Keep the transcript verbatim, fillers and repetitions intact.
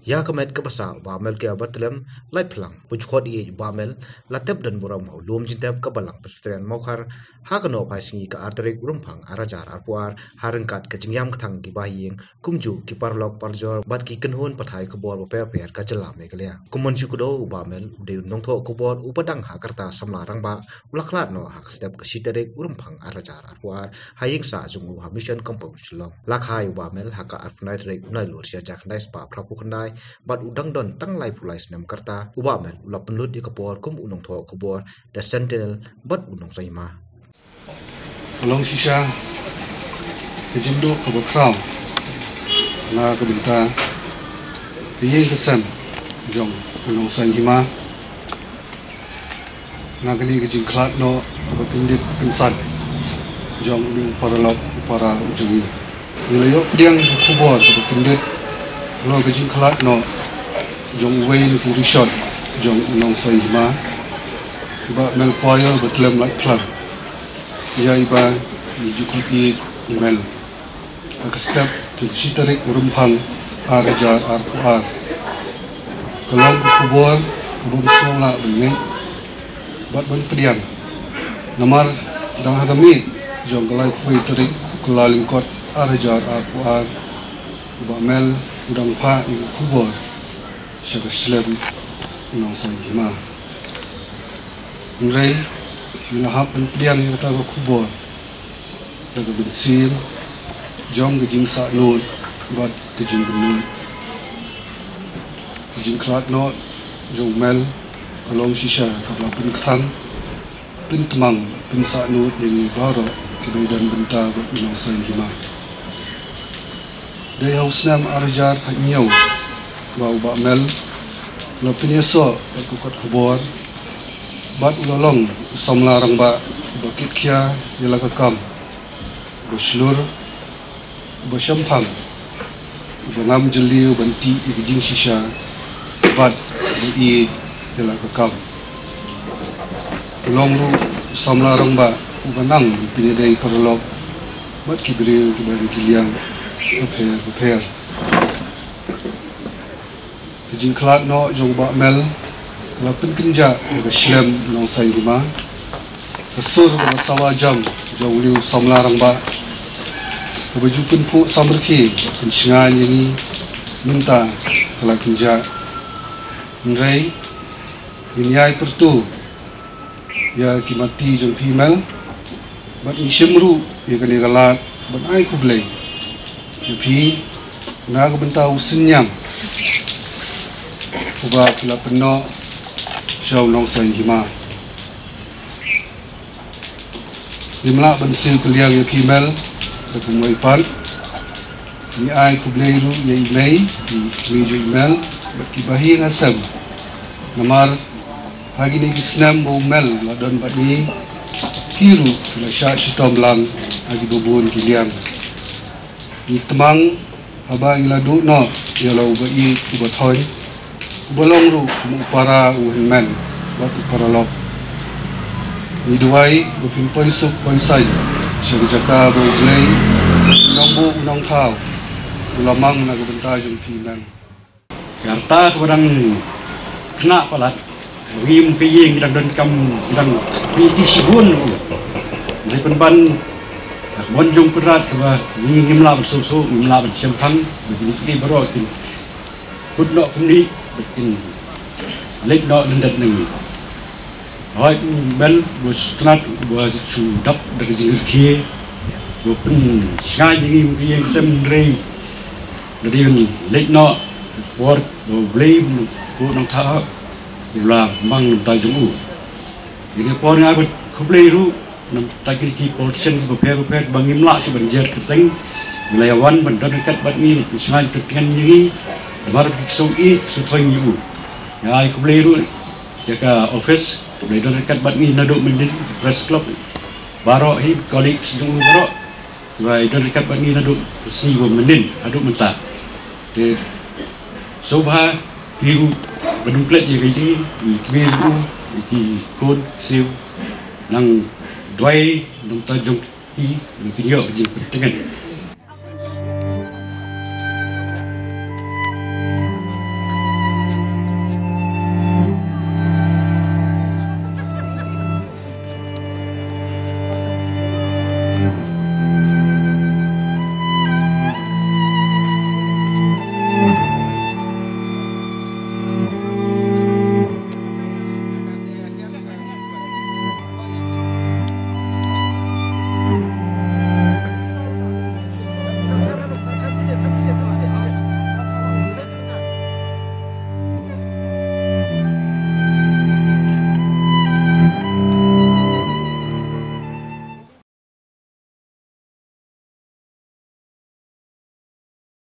Ïa ka met kaba sah u Bah Mel Kiar Bathlem Laitphlang, u jukot ïa u Bah Mel la tep don burom ha u lum jingtep ka Balang Presbyterian Mawkhar ha ka nongpynshong sngi ka ar tarik u Rymphang ar hajar arphew ar ha ryngkat ka jingïam ka thang ki bahaïing kumjuh ki paralok parajor bad ki kynhun pathai khubor bapher bapher ka jylla Meghalaya. Kum ban shu kdew, u Bah Mel u dei u nongthoh khubor uba dang ha ka rta samla rangbah u la khlad noh ha ka step ka shi tarik u Rymphang ar hajar arphew ar ha ïing sah jong u ha Mission Compound Shillong. La kha ïa u Bah Mel ha ka arphew khyndai tarik u Nailur shi hajar khyndai spah phraphew khyndai bad u dang don tang laiphew lai snem ka rta. U Bah Mel u la pynlut ïa ka por kum u nongthoh khubor The Sentinel bad u nongsaiñ hima. Ka long shisha ka jingduh kaba khraw na ka bynta ka ïing ka sem jong u nongsaiñ hima, na kane ka jingkhlad noh kaba kyndit kynsan jong une u paralok u para u jong ngi. Ngi la ïoh pdiang ka khubor kaba kyndit halor ka jingkhlad noh jong uwei na ki rishot jong u nongsaiñ hima, i Bah Mel Kiar Bathlem Laitphlang, ïa iba ngi ju khot ïa u Mel, ha ka step jong ka shi tarik u Rymphang ar hajar arphew ar. Ka long ka khubor kaba ym sngew lah ban ngeit bad ban pdiang, namar dang ha ka miet jong ka laiphew wei tarik u Kyllalyngkot ar hajar arphew ar, u Bah Mel u dang phah ïa ka khubor sha ka shlem u nongsaiñ hima. Hynrei ngi la hap ban pdiang ïa kata ka khubor da ka mynsiem jong ka jingsahnud bad ka jingkynnoh. Ka jingkhlad noh jong u Mel ka long shisha kaba la pynkthang, pyntmang, pynsahnud ïa ngi baroh kiba ïadon bynta bad u nongsaiñ hima. Dei ha u snem ar hajar khathynñiew ba u Bah Mel u la pynïasoh bad ka kot khubor bad u la long u samla rangbah uba kitkhia ïa la ka kam, uba shlur, uba shemphang, uba ngam jylliew ban tih ïa ka jingshisha bad uba ïeit ïa la ka kam. U long ruh u samla rangbah uba nang ban pynïadei paralok bad ki briew kiba don ki liang bapher bapher. Ka jingkhlad noh jong u Bah Mel ka la pynkynjah ïa ka shlem u nongsaiñ hima. Ka sur kaba sawa jam jong une u samla rangbah kaba ju pynphuh samrkhie, pynshngaiñ ïa ngi mynta ka la kynjah. Hynrei ngin ïai pyrto ïa ki matti jong phi Mel bad ngi shim ruh ïa kane ka lad ban ai khublei ïa phi na ka bynta u synñiang uba phi la pynnoh sha u nongsaiñ hima. Ngim lah ban siew kylliang ïa phi Mel da kumwei pat. Ngi ai khublei ruh ïa i mei, i mei jong i Mel bad ki bahaïing hasem, namar ha kine ki snem ba u Mel la don bad ngi, phi ruh phi la shah shitom lang ha kiba bun ki liang. Ngi tmang haba ngi la duh noh ïa la uba ïeit uba thoiñ, uba long ruh kum u para u hynmen bad u paralok. Ngi duwai ba phin poi suk poi saiñ sha ka jaka ba U Blei, u nongbuh u nongthaw, u la mang na ka bynta jong phi Mel. Ka rta kaba dang khynnah palat, ba ngi kum ka ïing ki dang donkam, ki dang ïa ki shibun. Dei pynban ka mon jong Kynrad kaba ngi ngim lah ban suk suk, ngim lah ban shemphang, ba kine ki baroh kin kut noh kumne, ba kin leit noh lyndet na ngi. Hooid, u Mel u sngewtynnat, u shu dap da ka jingkyrkieh, u pynshngaiñ ïa ngi kum ka ïing ka sem, hynrei lada u leit noh, por ba U Blei u nongthaw u la mang na bynta jong u. Ïa kane ka por nga ai khublei ruh na bynta kine ki politician kiba pher bapher ba ngim lah shuh ban jer kyrteng, ba la ïa wan ban don ryngkat bad ngi, ban pynshngaiñ kyrteng ïa ngi namar ki sngewthuh, ki sngewthuh ïa u. Nga ai khublei ruh ïa ka office ba la ïa don ryngkat bad ngi naduh mynnin, Press Club baroh hi, colleagues jong u baroh ba la ïa don ryngkat bad ngi naduh sngi ba mynnin haduh mynta. Te sngewbha phi ruh ban klet ïa ka ïing, ïa ki kmie jong u, ïa ki khun ksiew, nang duwai na bynta jong ki, nang pynïoh ka jingpyntngen.